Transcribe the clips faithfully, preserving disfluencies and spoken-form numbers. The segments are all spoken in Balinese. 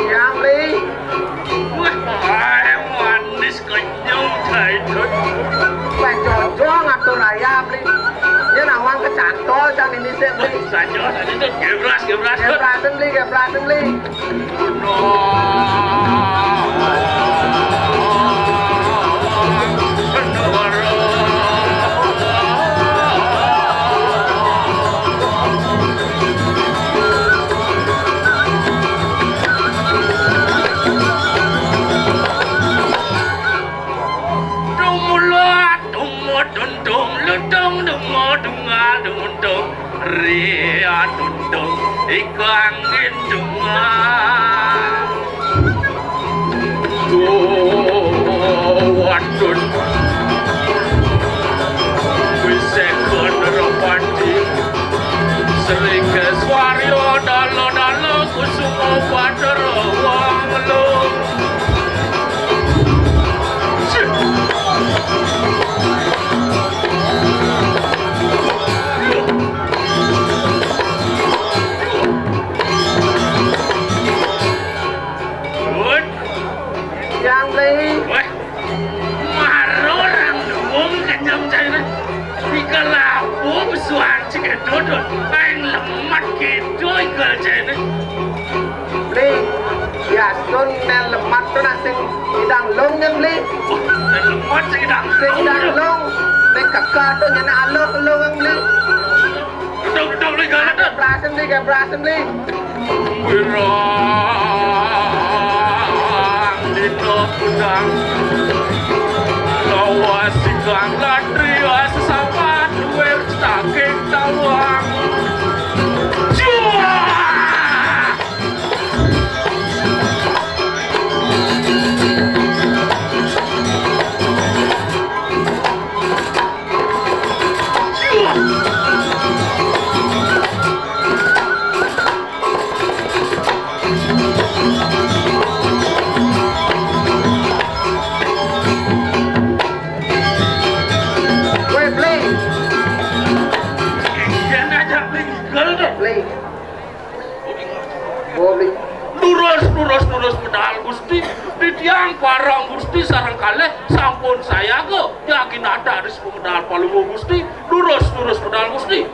Yam Li. Wah, ae manis kenyum jaidut. Wah, jojo ngatur ayam, Li. Yen awang kecantol jan ini sik, Li. Saja, saja, Dut. Gebras, gebras, Dut. Gebrasen, Li, gebrasen, Li. Dumulat, dumudundung, ludung, dungo, dungal, dungundung, ria, dundung, iku angin dungal. Duh, wadun. Wis sekon Ropati. Srikes Waryo, dalo-dalo, Kusuma Bathara, wong lung. Woi. Yang Beli. Woi. Maro rang duwung kenyem caine. Ikel lapo besuan cek dodot. Aing lemet gitu ikel caine. Beli, ya sun nel lemet tuh nah sing idang lung nyen, Beli. Wah, nel lemet sing idang. Sing idang lung. Nek kekal tuh nyana alung lung, Beli. Duduk, duduk, Beli, galak, Dut. Gebrasen, Beli, gebrasen, Beli. Wirang dina pedang, lawas sigang latria sesapat, wir saking tawang. Juah! Weh, Bli. Yen ajak Bli, gel deh. Bli. Oh, Bli. Lurus, lurus, lurus pedal, Gusti. Titiang parang Gusti sareng kalih sampun sayaga. Yakin ada ris pemedal paluwa, Gusti. Lurus, lurus pedal, Gusti.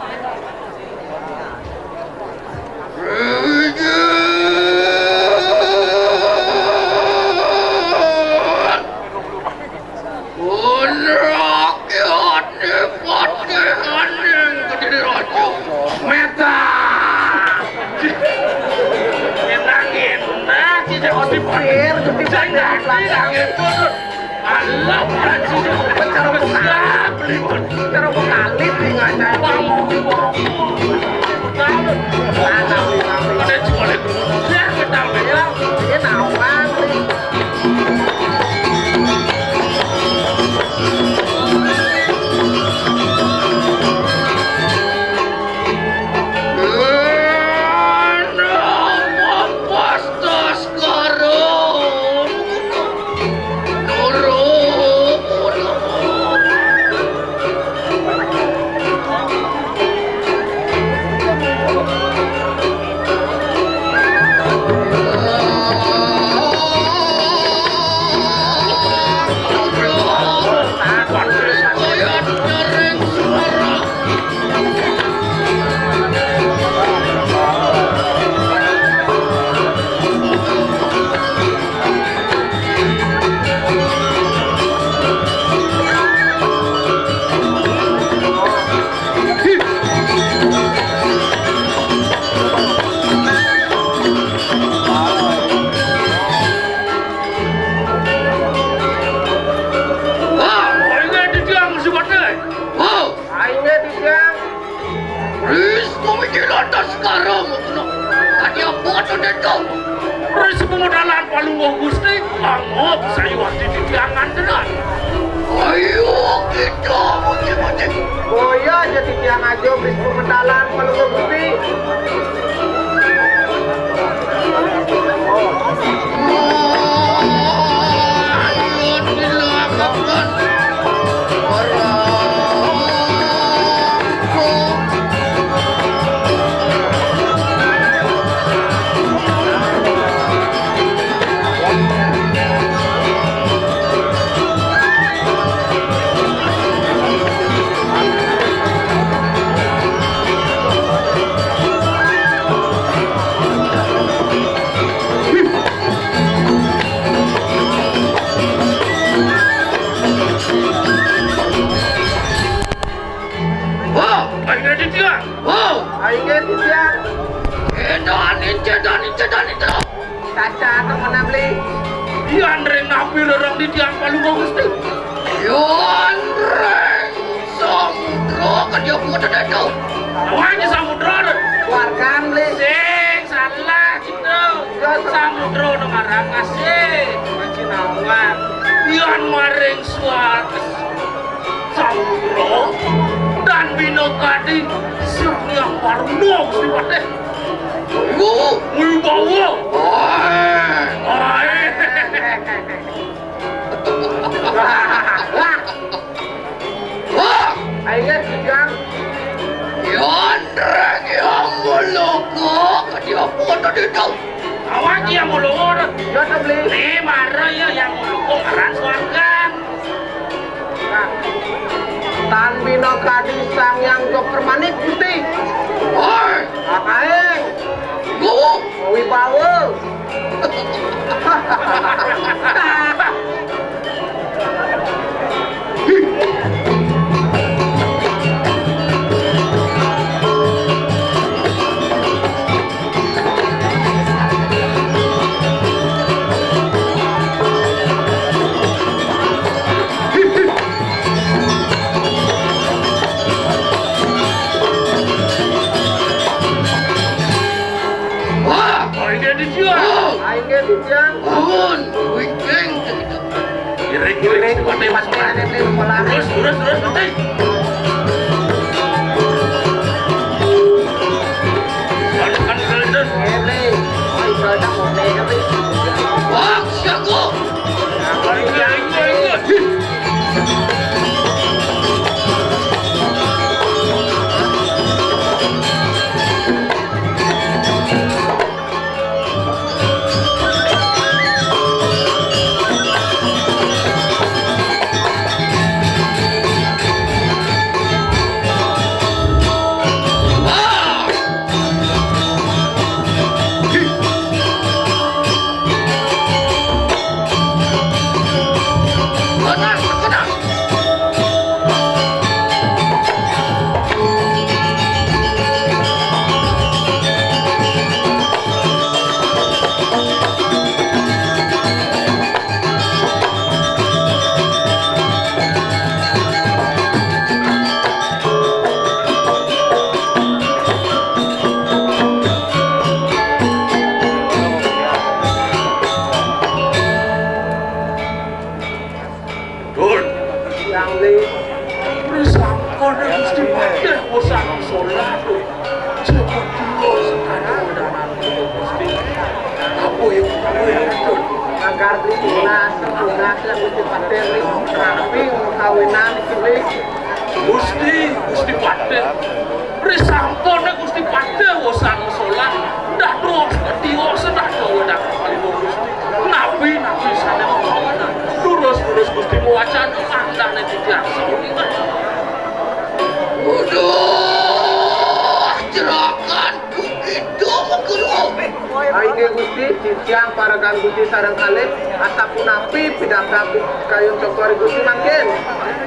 Rakyate patehaning Gedhe Raja. Meta. Enak, enak, tidak dipikir, tidak, tidak, tidak. Alah, cara besar, cara pengalit, ingatnya. Ada cuma lihat, ya, kita bilang, ini nawang, nih. Rong, kadya buat udah dong. Ri sapumedalan Palungguh Gusti, anggep sayuwakti titiang ngantenan. Ayo kita, bocah-bocah. Boya ja titiang aja ri sapumedalan Palungguh Gusti. Wah, aing Aditya. Wah, aing Aditya. Edan, edan, edan, edan. Cacat, mana beli? Yan ring napi rerang titiang Palungguh Gusti? Yan ring samudra kadya buat ada itu. Awaknya samudra, Dut. Wargan beli. Sing salah gitu. Samudra nu ngaran asih. Macinawan. Yan maring suat samudra dan bina kadi Sang Hyang Baruna Gusti Patih. Wibawa. Wibawa. Ae. Ae. Wah! Ayo, Jang. Yan ring Hyang Muluka, kadya apa tadi tau? Awak Hyang Muluka. Ya, to, beli. Ni mara ya Hyang Muluka ngaran suargan. Nah, tan bina kadi Sang Hyang Jok Permanik, Gusti. Oi. Ae. Lu. Wibawa. Wah, aing Aditya. Aing Aditya. Bangun, wingking. Iring, iring, pati, pati, pati, pati. Terus, terus, terus, pati. Kan, kan, kan, kan. Wah, siaga. Iring, iring, iring. Dul. Yang di. Sampun Gusti Patih, urusan sholat, Dul. Coba dulu sekarang udah nanti, Gusti. Apa ya, apa ya, Dul? Agar di tunas, tunas yang Gusti Patih, rapi, kawinan, Gusti. Gusti, Gusti Patih. Ri sampun Gusti Patih, urusan sholat. Dah terus, tios, dah terus, dah kali Gusti. Napi, napi sané makawanan. Durus, durus Gusti mawacana, mangdané titiang sauni. Uduh, jerakanku kita mengkeruh. Inggih Gusti, titiang parekan Gusti sareng kalih, asapunapi pidabdab kayun cokor Gusti mangkin.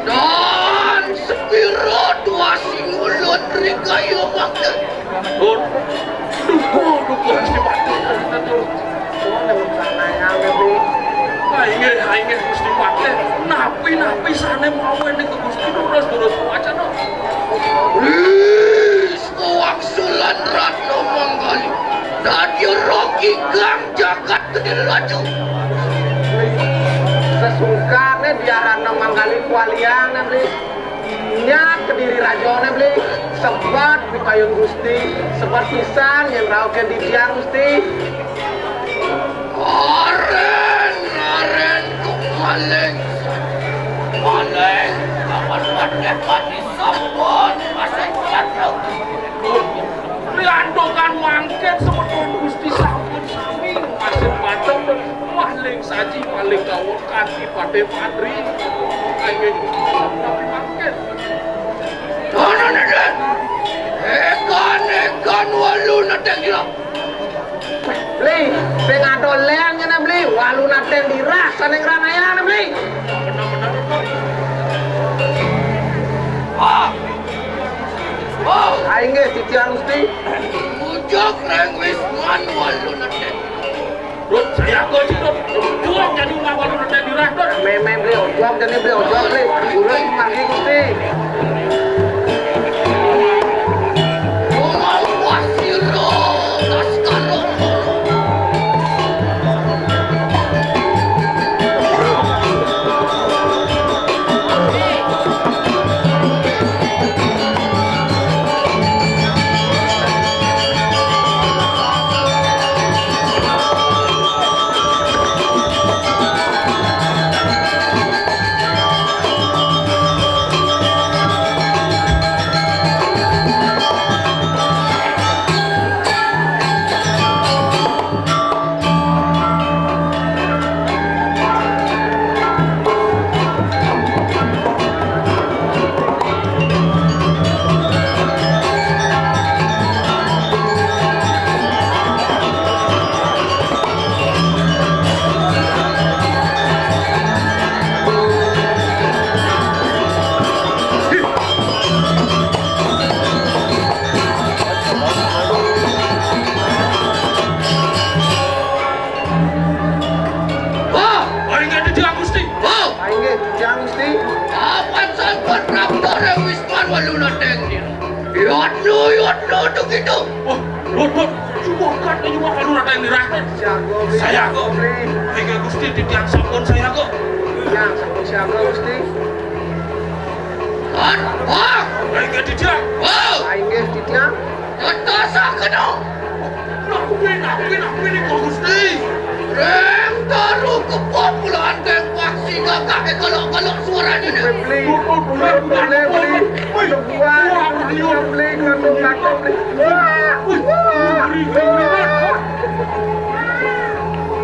Dan sepira dua singulun ri kayun mangkin. Duh, dukuh, dukuh, Gusti Patih. Inggih, inggih, Gusti Patih. Napi-napi sané mawon nika Gusti durus-durus wacana. Wis, wangsulan Ratna Kat Kediri Raja. Sesungkarne biarana manggali kualiang ne beli. Nyak Kediri Raja ne beli. Sebat pikayun Gusti. Sebat pisan yen rauke di tiang Gusti. Aren, aren ku maling. Maling, kawan wadek mati sampun masih jatuh. Riantukan mangkin semeton Gusti sampun sami masih padem maling saji maling gawon kanthi Pade Patri. Ayo, tapi mangkin. Tanah nenek, ekan-ekan walu neteng gila. Beli, sing ado leng ngene beli, walu neteng dirah saning ranayane beli. Bener-bener. Ah. Wow. Ayo nggih, titiang Gusti. Ujug reng Wisman walu neteng. Dut, sayaga, Dut. Ujug jani umah walu neteng dirah, Dut. Memeng beli ujug jani beli ujug beli. Urus margi Gusti. Umah wasira, Laskara. Wah, inggih titiang Gusti. Wah, inggih titiang Gusti. Apan sampun prapta reng Wisman walu neteng nira. Yatna, yatna, begitu. Wah, lho, lho, subuh kan nyuwah walu neteng nira. Sayaga, Gusti. Sayaga. Inggih Gusti, titiang sampun sayaga. Titiang sampun sayaga, Gusti. Kan, wah. Inggih titiang. Wah. Inggih titiang. Tetesaken. Nah, kuwi, nah, kuwi, nah, kuwi niku, Gusti. Reng taru kepop bulan teng paksi gagah kelok-kelok suarane. Beli, beli, beli, beli. Sebuah, beli, beli, beli. Wah, wah.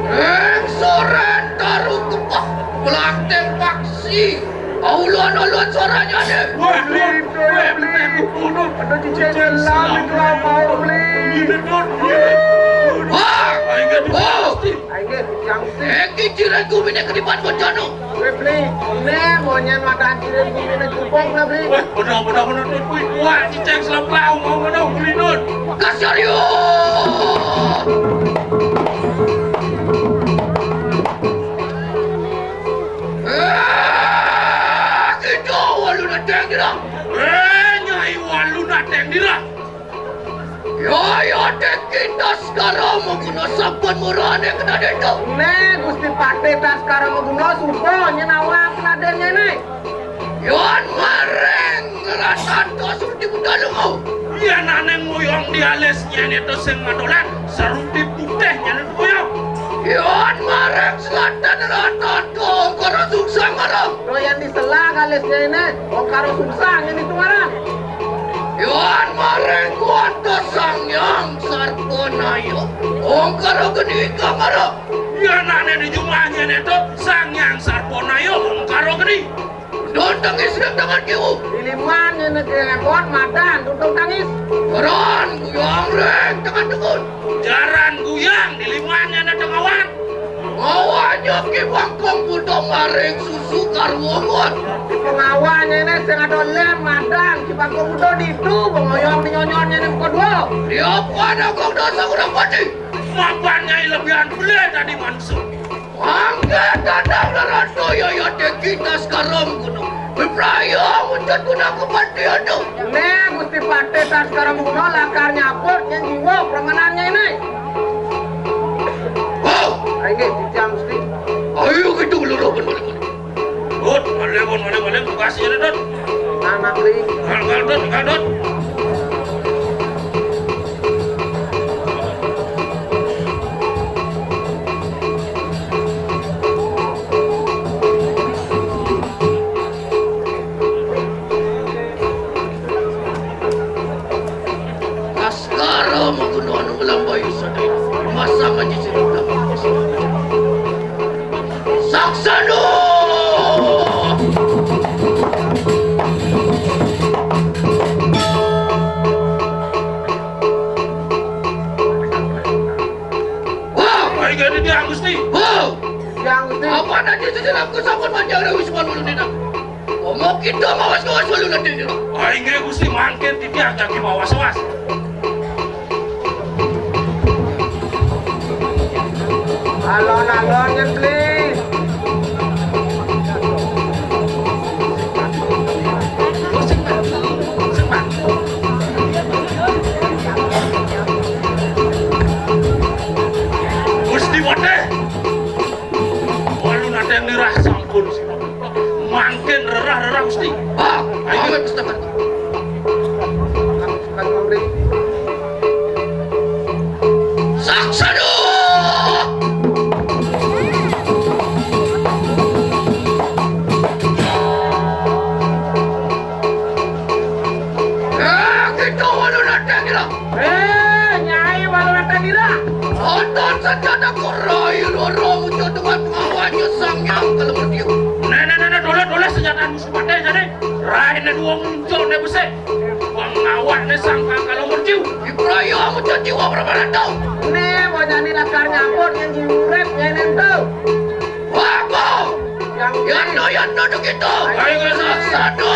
Reng soren taru kepop bulan teng paksi. Aulon-aulon suarane. Wah, beli, beli, beli. Ada cicing dalam itu mau beli. Wah, wah. Ayo, Gusti. Ayo, Gusti. Eki ciren gumine kedipan bencana. Weh, beli. Nek, monyen makan ciren gumine jupuk lah, beli. Wah, bener, bener, bener, Dut. Wih, wah, cicing selemplau, mau bener, beli, Dut. Kasaryo. Eh, kita walu neteng dirah. Eh, Nyai walu neteng dirah. Yo, yo, dek kita sekarang mau guna saben murane kena dento. Ne, Gusti Patih Taskara Maguna suba nyen awak penadenne ne. Yon maring Ratan to Sruti Buta Lunga. Yen aneng moyong di alis nyene to sing madolan, Sruti Putih nyene to moyong. Yon maring selatan Ratan to Ongkara Sungsang marang. To yen di selang alis nyene, Ongkara Sungsang nyene to marang. Yon maring kuwata Sang Hyang Sarpanaya, Ongkara Geni kang marang. Yen ane di jumah nyene to, Sang Hyang Sarpanaya, Ongkara Geni. Don tangis ring tangan kiwu. Diliman nyene ke repot madan, tutung tangis. Jaran guyang ring tangan dukun. Jaran guyang, diliman nyene tengawan. Ngawanya Ki Bangkong Buta maring susu karwongon. Di pengawan nyene sing ada lem madan, Ki Bangkong Buta ditu, bengoyong di nyonyon nyene buka dua. Dia pada kau dosa kurang pati. Mapan nyai lebihan beli tadi mansuh. Angkat tandang larato yaya deki Taskara Maguna. Bepraya wujud guna kematian tu. Ne, Gusti Patih Taskara Maguna lakar nyabut yang jiwa premanannya ini. Wow, Inggih, titiang Gusti. Ayo kita ngeluruh pun balik. Dut, balik pun balik balik tugas ini Dut. Anak ring. Gal gal Dut, gal Dut. Askara maguno anu ngelambai sadaya. Masa ngaji sirip dapat. Saksana! Wah! Baik ini dia Gusti. Wah! Yang Gusti. Apa nanti sejenak ku sampun manjang Dewi Suman Ulun ini? Omong kita mawas-mawas ulun nanti. Ah, inggih Gusti, mangkin titiang jagi mawas-mawas. Alon-alon nyen, Bli. Gusti Wateh. Walu nadeng lirah sampun. Mangkin rerah-rerah Gusti. Ah, ayo. Ayo, Gusti. Saksana! Eh, kita walu nadeng lirah. Eh, Nyai walu nadeng lirah. Nonton senjata kurai loro muncul dengan pengawalnya Sang Hyang Kala Merdiu. Nah, nah, nah, nah, dole, dole senjata musuh pakai jadi. Raine dua muncul ne besik. Pengawalnya Sang Hyang Kala Merdiu. Ibrahim muncul jiwa berapa tau. Ne, bocah ni lakar nyampur yang jiurep, yang nentu. Wago! Yang yano, yano, begitu. Ayo, Saksana!